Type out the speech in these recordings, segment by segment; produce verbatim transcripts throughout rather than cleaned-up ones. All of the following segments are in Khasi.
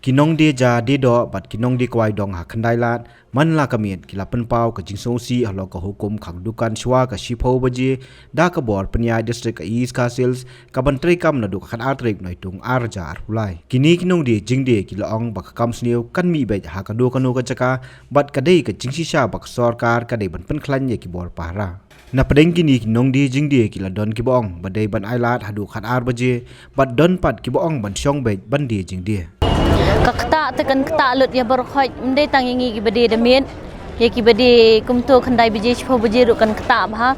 Ki nongdie ja die doh bad ki nongdie kwai dong ha Khyndai Lad man la ka miet ki la pynpaw ka jingsngewsih halor ka hukum khang dukan shwa ka shiphew baje da ka bor pynïaid district ka East Khasi Hills, ka ban treikam naduh ka khatar tarik Naitung ar hajar arphew lai. Kine ki nongdie jingdie ki la ong ba ka kam sniew kan mih beit ha kano kano ka jaka bad ka dei ka jingshisha ba ka sorkar ka dei ban pynkhlaiñ ïa ki bor pahara. Na pdeng kine ki nongdie jingdie ki la don kiba ong ba dei ban ailad haduh khatar baje bad don pat kiba ong ban shong beit ban die jingdie. Ka ktah te kan ktah lut ïa baroh khoit, ym dei tang ïa ngi kiba die da miet, ïa kiba die kumto khyndai baje shiphew baje ruh kan ktah bha.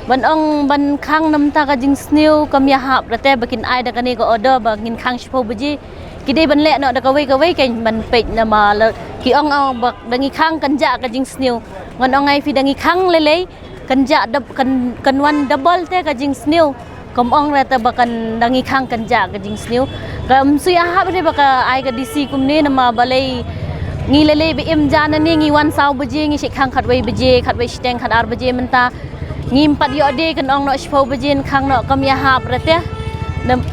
Ban ong ban khang namar ka jingsniew kam ïahap, lada te ba kin ai da kane ka order ba ngin khang shiphew baje, ki dei ban leh noh da kawei kawei kan ban peit namar la ki ong, ong ba da ngi khang kan jah ka jingsniew. Ngan ong ai phi, da ngi khang lei lei kan jah dab-, kan, kan wan double te ka jingsniew. Kam ong lada te ba kan da ngi khang kan jah ka jingsniew. Kam shu ïahap re ba ka ai ka D C kumne namar balei ngi lei lei ba im ja nangne, ngi wan saw baje ngi shait khang khatwei baje, khatwei shiteng, khatar baje, mynta ngim pat ïoh die, kan ong noh shiphew baje khang noh, kam ïahap re te. Nam-,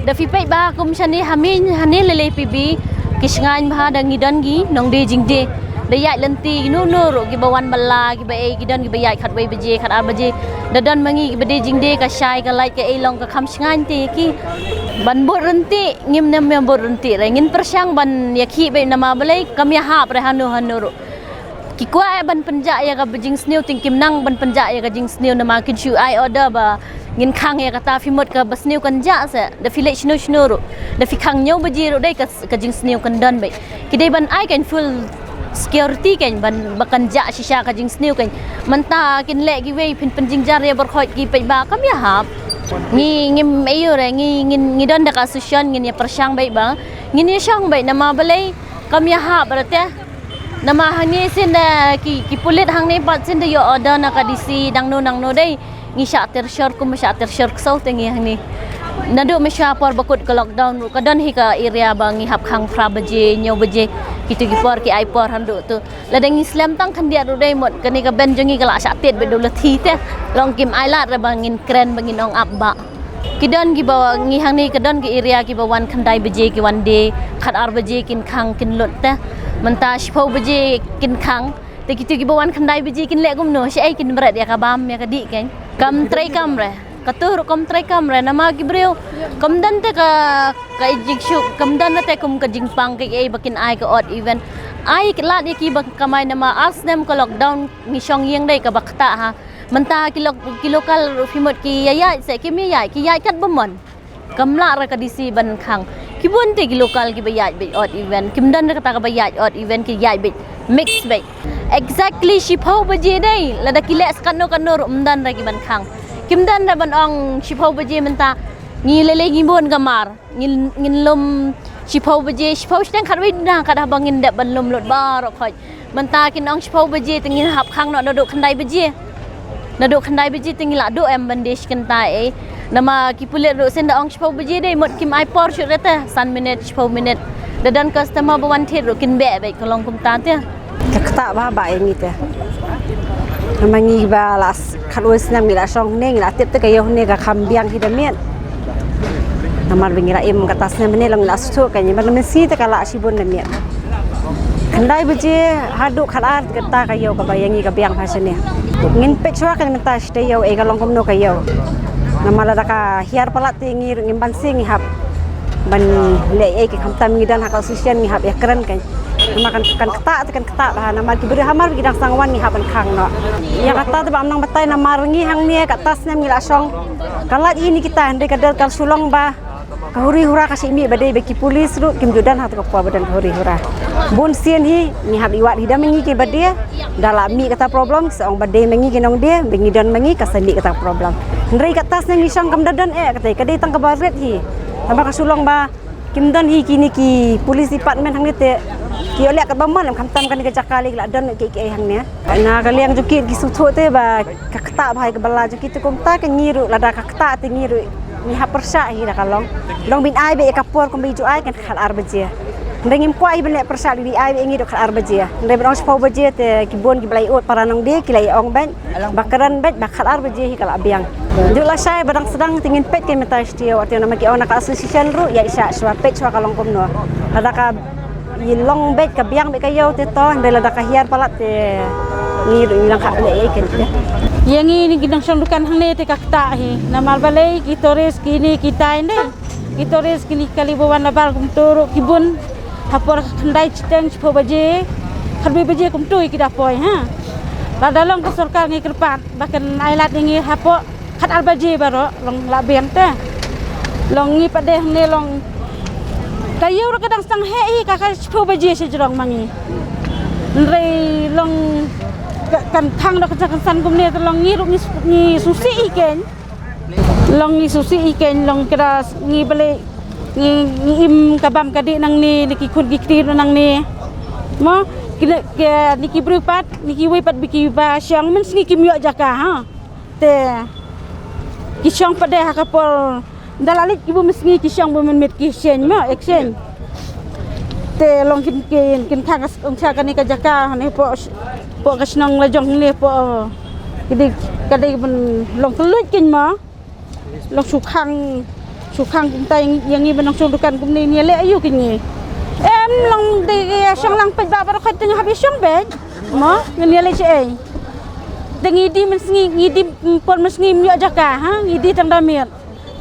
da phi peit ba kum shane ha miej hangne lei lei P B ki shngaiñ bha da ngi don ki nongdie jingdie. Da ïaid lynti, no no ruh kiba wan bylla kiba ei, ki don kiba ïaid khatwei baje, khatar baje. Da don ma ngi kiba die jingdie, ka shai ka lait ka ei long ka kham shngaiñ te ki. Ban bud ryntih, ngim nem ïa bud ryntih re, ngin pyrshang ban ïakhih beit namar balei kam ïahap re hano hano ruh. Ki kwah ban pynjah ïa kaba jingsniew, te kim nang ban pynjah ïa ka jingsniew namar kin shu ai order ba ngin khang ïa kata, phi mut kaba sniew kan jah se, da phi leit shano shano ruh, da phi khang hynñiew baje ruh dei ka, ka jingsniew kan don beit. Ki dei ban ai kan full security kan ban ba kan jah shisha ka jingsniew kan. Mynta kin leh kiwei, phin pynjynjar ïa baroh khoit, ki peit ba kam ïahap. Ngi ngim aiu re, ngi ngin, ngi don da ka association, ngin ïa pyrshang beit ba ngin ïa shong beit namar balei kam ïahap re te. Namar hangne sien da ki, ki pulit hangne pat sien da ïoh order na ka D C nangno nangno dei. Ngi shah ter shor kum shah ter shor ksew te ngi hangne. Naduh mynshwa por ba kut ka lockdown ruh ka don hi ka area ba ngi hap khang phra baje, hynñiew baje. Kitu ki por ki ai por haduh tu. Lada ngi slem tang khyndiat ruh dei mut kane ka band jong ngi ka la shah tied beit da u lathi te. Long kim ailad re ba ngin kren ba ngin ong ap ba. Ki don kiba ngi hangne, ka don ki area kiba wan khyndai baje ki wan die, khatar baje kin khang kin lut te. Mynta shiphew baje kin khang. Te kitu kiba wan khyndai baje kin leh kumno, shaei kin bret ïa ka bam ïa ka dih kan. Kam treikam re. Katu ruh kam treikam re namar ki briew kam don te ka, ka jingsuk, kam don te kum ka jingpang kaei ba kin ai ka odd even. Ai lad ïa ki ba kamai namar ar snem ka lockdown ngi shong ïing dei kaba ktah ha. Mynta ki lo-, ki local ruh phi mut ki ïa ïaid se kim ïa ïaid, ki ïaid kat ba mon. Kam lah re ka D C ban khang. Ki bun te ki local kiba ïaid beit odd even. Kim don re kata kaba ïaid odd even, ki ïaid beit mix beit. Exactly shiphew baje dei. Lada ki leh sa katno katno ruh ym don re ki ban khang. Kim don re ban ong shiphew baje mynta ngi lei lei ngi bun ka mar. Ngin, ngin lum shiphew baje, shiphew shiteng khatwei duna, kat haba ngin dep ban lum lut baroh khoit. Mynta kin ong shiphew baje te ngin hap khang noh naduh khyndai baje. Naduh khyndai baje te ngi lah duh em ban die shi kynta ei. Namar ki pulit ruh sien da ong shiphew baje dei mut kim ai por shuh re te, san minit, shiphew minit. Da don customer ba wan thied ruh kin beh beit, ka long kumta te. Ka ktah bha bha ïa ngi te. Namar ngi ba la s-, khatwei snem ngi la shong hangne, ngi la tip te ka ïew hangne ka kham biang hi da miet. Namar ba ngi la im kata snem hangne long ngi la shu thuh ka ngi, namar mynsngi te ka la shibun da miet. Khyndai baje haduh khatar, kata ka ïew kaba ïa ngi ka biang bha shane. Ngin peit shuwa ka mynta shi taïew ei ka long kumno ka ïew. Namar lada ka hiar palat te ngi ruh ngim banse ngi hap ban leh ei, khamtam ngi don ha ka association ngi hap ïakren ka. Namar kan, kan ktah te kan ktah bha, namar ki briew hamar ki dang sdang wan ngi hap ban khang noh. Ïa kata te ba ym nang batai namar ngi hangne kata snem ngi la shong. Ka lait ïa ngi kita hynrei ka dei ka shu long ba ka huri hura ka shah mih ba dei ba ki pulit ruh kim ju don ha kata ka por ba don ka huri hura. Bun sien hi ngi hap ïa wad hi da ma ngi kiba die. Da la mih kata problem, sa ong ba dei ma ngi ki nongdie, ba ngi don ma ngi ka sa mih kata problem. Hynrei kata snem ngi shong kam da don eh kata, ka dei tang kaba rit hi. Namar ka shu long ba kim don hi kine ki police department hangne te ki ïoh leh katba mon, em khamtam kane ka jaka lei ki la don kiei kiei hangne. Na ka liang jong ki ki sngewthuh te ba ka ktah bha ïa ka bylla jong ki te kumta ka ngi ruh lada ka ktah te ngi ruh ngi hap pyrshah hi da ka long. Long ba in ai beit ïa ka por kumba i ju ai kan khatar baje. Hynrei ngim kwah hi ban leh pyrshah, ba i ai beit ïa ngi ruh khatar baje. Hynrei ban ong shiphew baje te ki bun ki ba la ïoh para nongdie ki la ïa ong beit. Ba kren beit ba khatar baje hi ka la biang. Ju lashai ba dang sdang te ngin peit ka mynta shi taïew, te namar ki ong na ka association ruh ïa i shah shuwa peit shuwa ka long kumno. Lada ka i long beit ka biang beit ka ïew te to, hynrei lada ka hiar palat te ngi ruh ngi nang khah leh ei keiñ te. Ïa ngi ngi nongshong dukan hangne te ka ktah hi. Namar balei ki tourist kine ki tai ne. Ki tourist kine ki kali ba wan na bar kumto ruh ki bun. Ha por khyndai shiteng shiphew baje. Khatwei baje kumto ki da poi ha. Lada long ka sorkar ngi kyrpad ba kan ai lad ïa ngi hapoh khatar baje baroh long lah biang te. Long ngi pat de hangne long ka ïew ruh ka dang sdang heh hi ka ka shiphew baje sha jrong ma ngi. Hynrei long ka kan khang da ka jaka san kumne te long ngi ruh ngi s- ngi sngewsih hi keiñ. Long ngi sngewsih hi keiñ long kra ngi bale ngi ngi im ka bam ka dih nangne ne ki khun ki kti ruh nangne. Mo kine ki ne ki briew pat ne ki wei pat ba ki ba shong mynsngi kim ïoh jaka ha. Te ki shong pat de ha ka por da la leit ki bym sngi ki shong bym mynmiet ki seng mo ek seng. Te long kin kin kin khang ka s- ong sha kane ka jaka ne po po ka shnong la jong ne po. Ki dei ka dei ban long kylluid kin mo. Long shu khang shu khang kumta ïa ngi ban long shong dukan kumne ne le ayu kin ngi. Em long dei ïa shong lang peit ba ba khot teng hap ïa shong beit. Mo ngi ne le shi ei. Te ngi di mynsngi ngi di por mynsngi ym ïoh jaka ha ngi di tang da miet.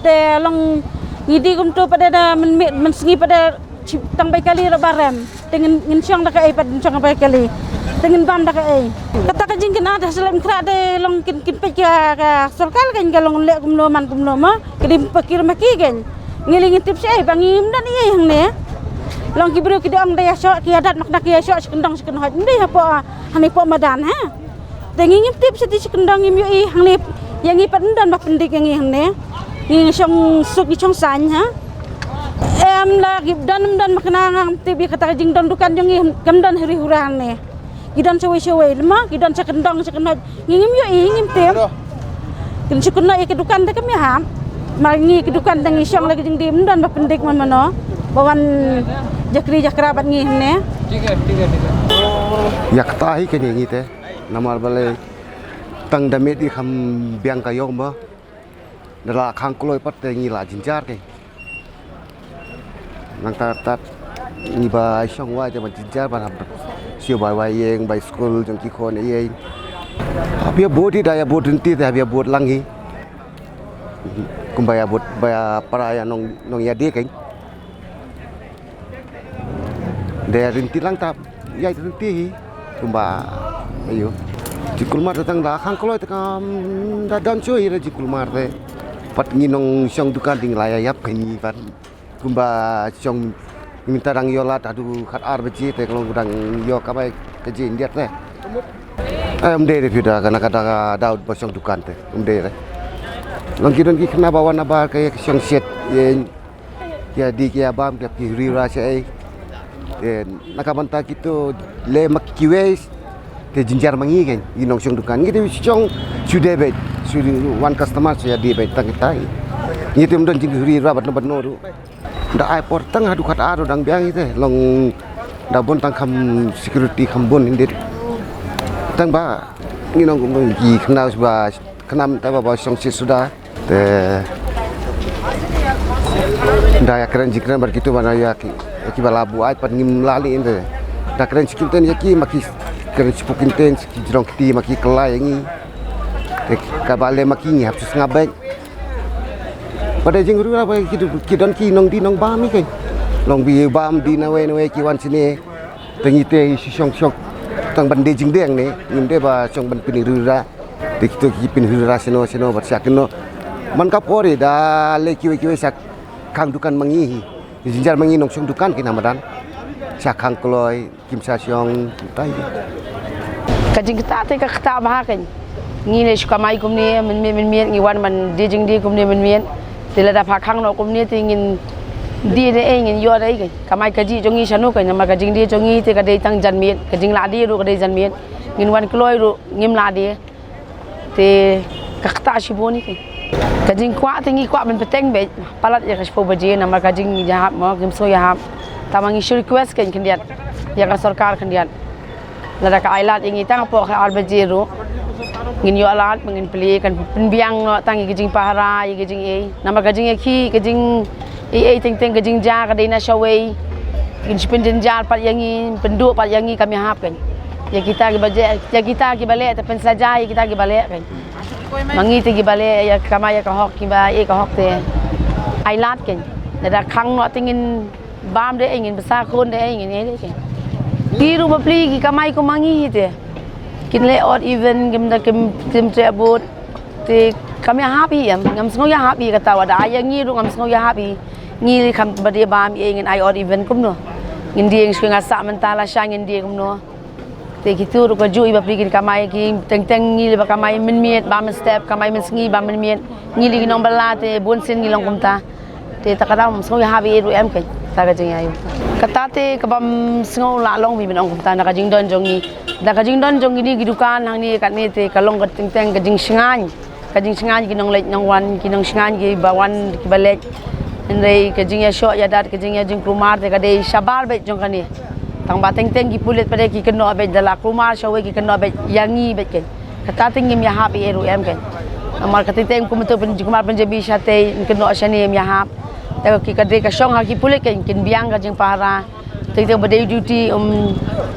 Te long ngi di kumto pat da mynmiet mynsngi pat da tang bai kali ra barem. Te ngin ngin shong da kaei pat ngin shong bai kali. Te ngin bam da kaei. Kata ka jingkynad ha shlem kra de long kin kin peit ka ka sorkar ka ka long leh kumno man kumno ma. Ka dim pakir ma ki kan. Ngi li ngin tip shi ei ba ngim don ei hangne. Long ki briew ki dong da ïa shoh ki ïa dat mak da ki ïa shoh shi kyndong shi kynhot. Ngi hapoh hangne poh madan ha. Te ngi ngim tip shi ti shi kyndong ngim ïohi hangne. Ïa ngi pat ym don ba pyndik ïa ngi hangne. Ngi ngi shong suk ngi shong saiñ ha. Em la ki don ym don ma kane ngam tip ïa kata ka jingdon dukan jong ngi kam don huri hura hangne. Ki don shawei shawei lema ki don sha kyndong sha kynhot ngi ngim ïohi ngim tip. Kin shu kynnoh ïa ki dukan te kam ïahap. Ma ngi ki dukan te ngi shong la ki jingdie ym don ba pyndik man mano. Ba wan jakri jakra bad ngi hangne. Ïa kata hi kane ngi te. Namar balei tang da miet i kham biang ka ïong ba. Da la khang kloi pat te ngi la jynjar te. Nangta tat ngi ba shong wai te ba jynjar ba hap siew bai wai ïeng bai skul jong ki khon ïeng. Hap ïa bud i da ïa bud rynti te hap ïa bud lang hi. Kumba ïa bud ba ïa para ïa nong nong ïa die keiñ. Da ïa rynti lang tap ïa rynti hi. Kumba ayo. Jingkulmar te tang da khang kloi te kam da don shuh hi da jingkulmar te. Pat ngi nong shong dukan ding la ïa ïap keiñ ngi pat. Kumba shong ngi mynta dang ïoh lad haduh khat ar baje te ka long dang ïoh kamai ka jingïap te. Ai ym dei re phi da kana ka da ka daw ba shong dukan te ym dei re. Long ki don ki khynnah ba wan na bar ka ïa ka shong shet ïa ïa di ki ïa bam ki ïa ki huri hura sha ei. Te na ka bynta kito le ma kiwei te jynjar ma ngi keiñ ngi nong shong dukan ngi te shong shu dei beit shu wan customer shu ïa dei beit tang kita. Ngi te ym don jinghuri hura bad no bad no ruh. Da ai por tang haduh khat ar dang biang ite long da bun tang kham security kham bun hynrei tang ba ngi nong kum ki khynnah ba khynnah mynta ba ba shong shet suda te da ïa kren jingkren bad kito ba na ïa ki ïa ki ba la buaid pat ngim la leh ite da kren shi kyntien ïa ki ma ki kren shiphew kyntien ki jrong kti ma ki kylla ïa ngi te ka ba leh ma ki ngi hap shu sngap beit. Pat da jinghuri hura ba ki don ki nongdie nongbam hi keiñ. Nongdie bam dien nawei nawei ki wan shane. Te ngi te shi shong shong tang ban die jingdie hangne ngim dei ba shong ban pynhuri hura. Te kito ki pynhuri hura shano shano bad sha kino. Man ka por i da leh kiwei kiwei sha khang dukan ma ngi hi. Jynjar ma ngi nongshong dukan ki na madan. Sha khang kloi. Kim sa shong tai. Ka jingktah te ka ktah bha keiñ. Ngi ne shu kamai kumne mynmiet mynmiet ngi wan ban die jingdie kumne mynmiet. Te lada pha khang noh kumne te ngin die de ei ngin ïoh de ei keiñ. Kamai kajih jong ngi shano keiñ namar ka jingdie jong ngi te ka dei tang janmiet ka jinglah die ruh ka dei janmiet. Ngin wan kloi ruh ngim lah die. Te ka ktah shibun hi keiñ. Ka jingkwah te ngi kwah ban bteng beit palat ïa ka shiphew baje namar ka jingïahap mo kim sngewïahap. Tangba ngi shu request keiñ khyndiat ïa ka sorkar khyndiat. Lada ka ai lad ïa ngi tang hapoh ka ar baje ruh ngin ïoh lad ba ngin plie kan pynbiang noh tang ïa ka jingpahara ïa ka jingei namar ka jingïakhih ka jingei ei teng teng ka jingjia ka dei na shawei. Kin shu pynjynjar pat ïa ngi, pynduh pat ïa ngi kam ïahap kein. Ïa kita kiba je, ïa kita kiba leh te pynsaja ïa kita kiba leh kein. Ma ngi te kiba leh ïa kamai ïa ka hok, kiba ïeh ka hok te ai lad kein. Lada khang noh te ngin bam de, ngin bsa khun de, ngin ïeh de kein. Ki ruh bapli ki kamai kum ma ngi hi te. Kin leh odd even, kim da kim, kim treh bud. Te kam ïahap hi em, ngam sngew ïahap hi kata, wat da ai ïa ngi ruh ngam sngew ïahap hi. Ngi li kham ba dei bam ïa ngin ai odd even kumno. Ngin dei, nga shu nga sah mynta lashai, ngin dei kumno. Te kitu ruh kajuh, i bapli kin kamai, ki teng teng ngi li ba kamai mynmiet bam mynstep, kamai mynsngi bam mynmiet. Ngi li ki nongbylla te bunsien ngi long kumta. Te ta ka daw ngam sngew ïahap hi ruh em kein, ta ka jingïaid. Kata te kabym sngew lah long beit ban ong kumta na ka jingdon jong ngi. Na ka jingdon jong kine ki dukan hangne katne te ka long ka teng teng ka jingshngaiñ. Ka jingshngaiñ ki nongleit nongwan, ki nongshngaiñ kiba wan kiba leit. Hynrei ka jingïashoh ïadat, ka jingïajingkulmar te ka dei shabar beit jong kane. Tang ba teng teng ki pulit pat de ki kynnoh beit, da la kulmar shawei ki kynnoh beit ïa ngi beit kein. Kata te ngim ïahap ei ei ruh em kein. Namar ka teng teng kum tu pyn, jingkulmar Punjabi shatei, kynnoh shane, ngim ïahap. Te ki, ka dei ka shong ha ki pulit kein, kin biang ka jingpahara. Teng teng ba dei duty, um,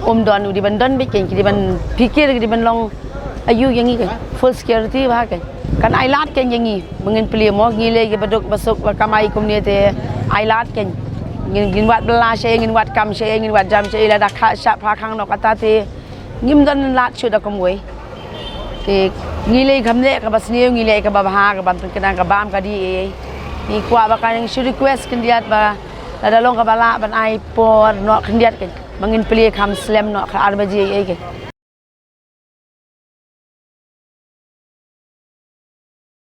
um don, u dei ban don beit kein, ki dei ban phikir, ki dei ban long aiu ïa ngi kein. Full security bha kein. Kan ai lad kein ïa ngi, ba ngin plie mo, ngi lei kiba duk ba suk ba kamai kumne te ai lad kein. Ngin, ngin wad bylla shaei, ngin wad kam shaei, ngin wad jam shaei, lada kha shah pha khang noh kata te ngim don lad shuh da kumwei. Te ngi lei kham leh kaba sniew, ngi leh kaba bha, kaba pynkyndang, ka bam ka dih ei ei. Ngi kwah ba kan, ngi shu request khyndiat ba lada long kaba lah ban ai por noh khyndiat kein, ba ngin plie kham slem noh ka ar baje ei ei kein.